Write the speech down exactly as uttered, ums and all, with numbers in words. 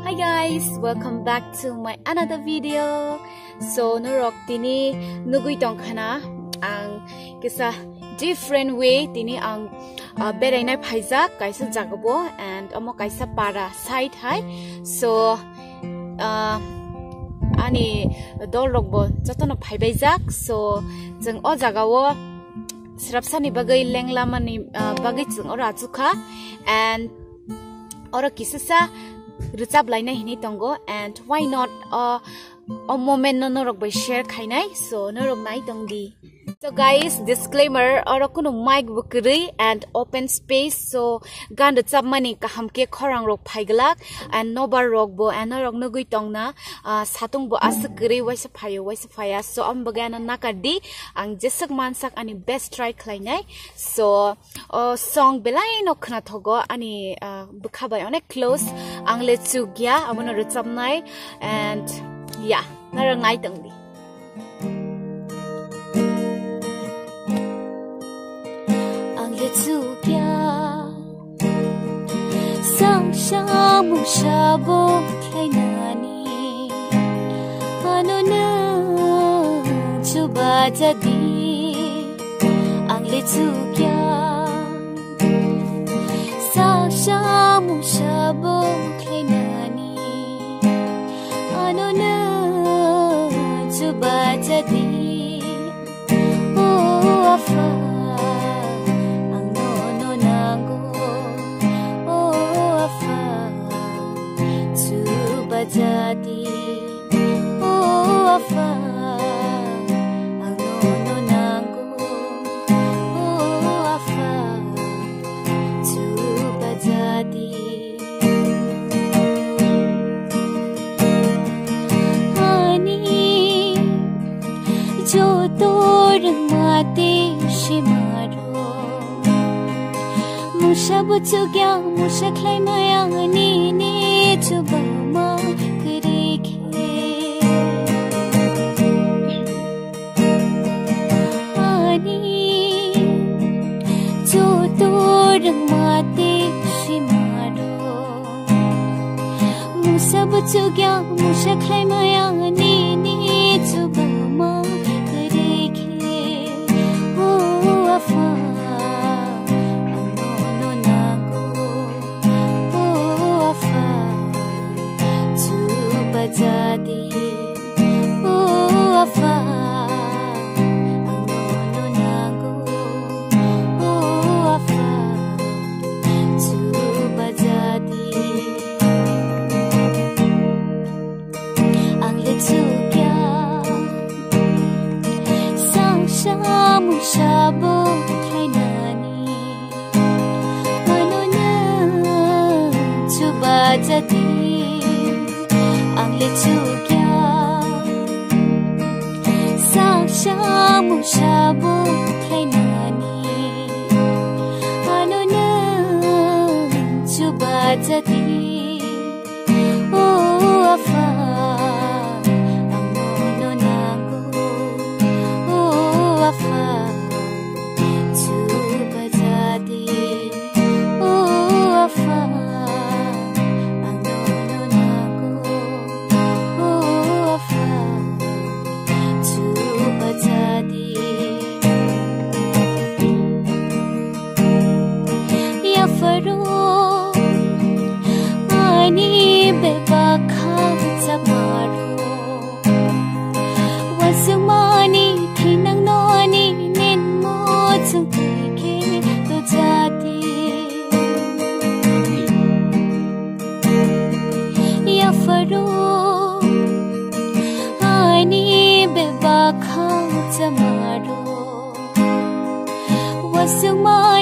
Hi guys, welcome back to my another video. So, norok tini nugui tongkhana ang kisa different way tini ang, uh, berainai phaijak kaisa jagabo and omo kaisa para side hai. So, uh, ani dol rokbo jotono phaibaijak. So, jeng o jagao srapsani bagwi lenglamani, uh, bagwi jeng oro achukha and oro kisasa rwchap lainai hinwi tongo, and why not, uh, o moment no norok bai share khainai, so norok nai tong di. So guys, disclaimer, oro kunu mic bo kwrwi and open space, so gan rwchapmani kaham khe khorang rok phaiglak and nobar rok bo and norok nugui tongna, ah, satung bo aswk kwrwi waisa phaio, waisa phaiya, so am bagwi ano nakar di, ang jeswk mansak ani best try khlainai, so o song belai no khwnathogo ani, ah, bwkha bai onek close, ang le chukya, abono rwchapnai, and yeah, narang nai tong di. Ang le chukya, sang sha mung sha bo khlainani, ano nang chuba jadi. Ang le chukya, sa sha mung sha bo khlainani, ano nang chuba jadi. O Apha, ang nono nango. O Apha, chuba jadi. O Apha, ang nono nango. O Apha, chuba jadi. Ani joto rwngma tei sima rok. Mungsa buchuk ya, mungsa khlai maya, nini chuba ma kwrwi khe. Ani joto rwngma tei sima rok. Mungsa buchuk ya, mungsa khlai maya, nini chuba ma kwrwi khe. O Apha, ang nono nango. O Apha, chuba jadi. O Apha, ang nono nango. O Apha, chuba jadi. Ang le chukya, sang sha mung sha bo khlainani, ano nang chuba jadi. Ang le chukya, sang sha mung sha bo khlainani, ano nang chuba jadi. O Apha, ang nono nango. O Apha, chuba jadi. O Apha, ang nono nango. O Apha, chuba jadi. Yapharo ani bebak kha chapmaro. Waswkmani thinang no ani nin mo chwng twi khe to jadi. Yapharo ani bebak kha chapmaro. Waswkmani